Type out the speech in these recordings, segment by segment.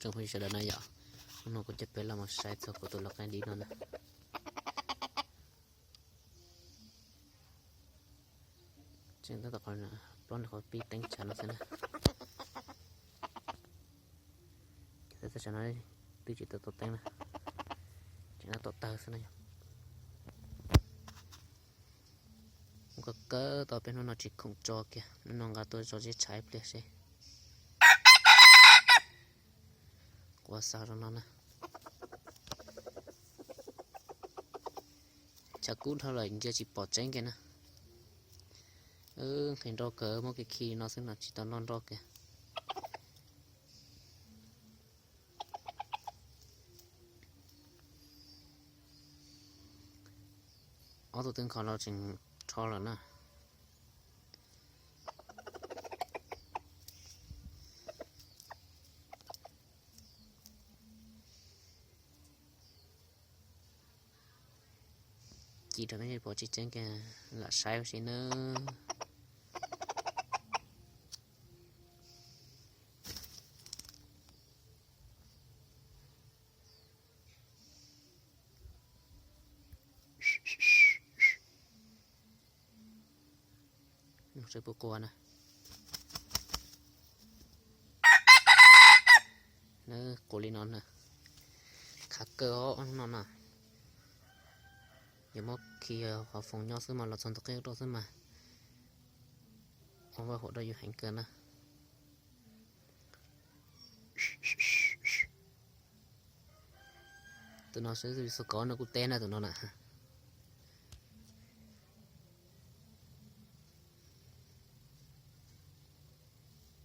Tsoom phooj ywg sawv daws na yom, hnub no kuv coj peb los mus saib txog kuv tus lau qaib dib no na. Tseem tab tom qhov plaub qhov pib teeb tshav no xwb na. Ces tab tom tshav no twb tsis tau tau teeb na, tseem tab tom tawg xwb na yom. Ua kawg kawg tau peb hnub no tsis khoom tso kiag, hnub no nqa tuaj tso zeb tshav ib pliag seb. Quav xav zoo no na. Tshav kub dhau lawm ntsia tsis pom tseeb kiag na. Nqhis nroj kawg muab kiag khi no xwb no tsis tau noj nroj kiag. Ob tug twb nkhaus los tseem rho lawm na. Ci rau nej pom tsis tseeb kiag lam saib ua si nawb. Saib puas qua na. Qua li no na. Khav kawg os no na. Yuav muab khi qhov foos nyob xwb mas los txog ntawm qeb rau xwb mas. Ua vaj huam rau yus heev kawg na. Tus no xwb xu kov no kuj teb na tus no na.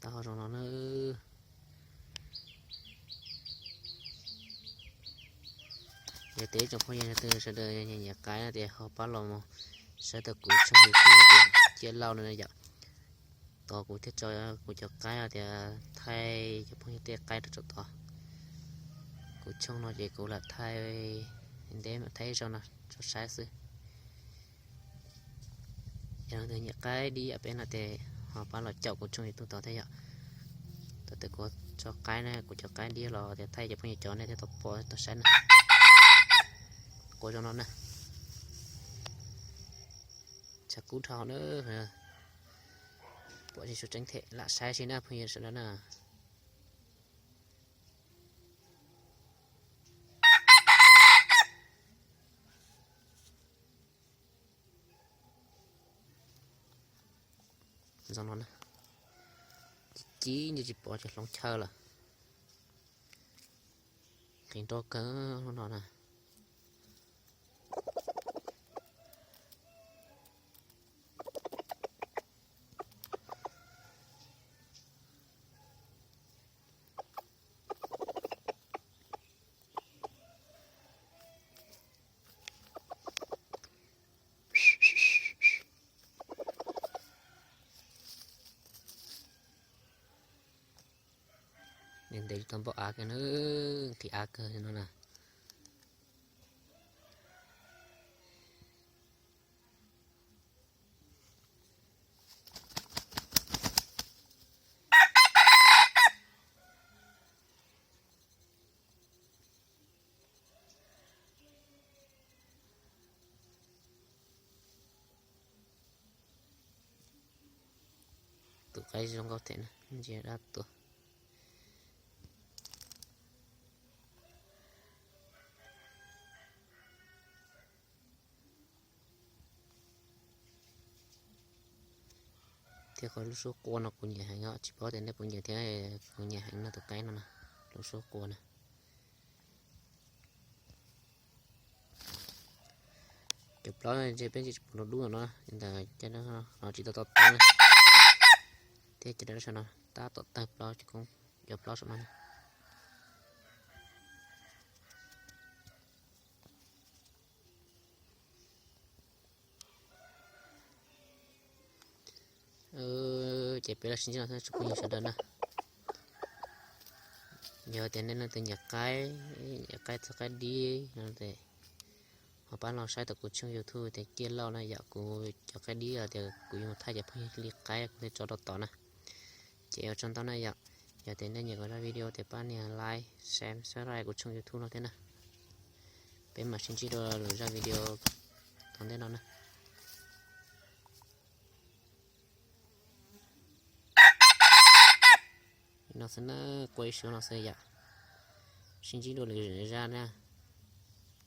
Tau ho zoo no na. Yog tias ib tsoom phooj ywg leej twg sawv daws nyiam qaib no tias ho pab los mus saib tau kuv tshooj YouTube tias Ciaj Lauj no yom. Tos kuv thiaj tso kuv cov qaib tias thaij cov phooj ywg tej qaib rau tso tod. Kuv tshooj no ces kuv lam thaij, ntev mam thaij ib zaug no tso saib xwb. Yog leej twg nyiam qaib dib yam peb no ces ho pab los caum kuv tshooj YouTube tod thiab yom. Thaum twg kuv tso qaib na, kuv cov qaib dib los tias thaij cov phooj ywg cov nej thiaj tau pom tau saib na. Qua zoo no na. Tshav kub dhau na. Pom tsis tshua tseeb thiab lam saib si na phooj ywg sawv daws na. Zoo no na. Ci ci ntsia tsis pom ces hloov chaw lawm. Nqhis nroj kawg no na. Ntev ntev tsis tau npaum av kiag na, nqhis av kawg no na. Tus qaib zoo nkauj thiab na, ntsia dab tuag. Thiab qhov lub suab qua no kuv nyiam heev os, tsis paub tias nej puas nyiam thiab, kuv nyiam heev no tus qaib no na, lub suab qua na. Cov plaub ntshe peb tsis pom dub dub no, ntawm cov no tsis tau tau teeb na. Thiab cov dab saum no tab tom tawg plaub, cov plaub saum no na. Ces peb los sib ntsib no tsoom phooj ywg sawv daws na. Yog tias nej leej twg nyiam qaib, nyiam qaib txog qaib dib no ces ho pab los saib tau kuv tshooj YouTube tias Ciaj Lauj na yom, kuv cov qaib dib los tias kuv yuav mus thaij cov phooj ywg li qaib kuv thiaj tso rau tod na. Ces ua tsaug ntau na yom. Yog tias nej nyiam kuv zaj video ces pab nias like, share, subscribe kuv tshooj YouTube no thiab na. Peb mam sib ntsib dua lwm zaj video tom ntej no na. No xwb na, qua ib suab no xwb yom. Sib ntsib dua lwm zaj na.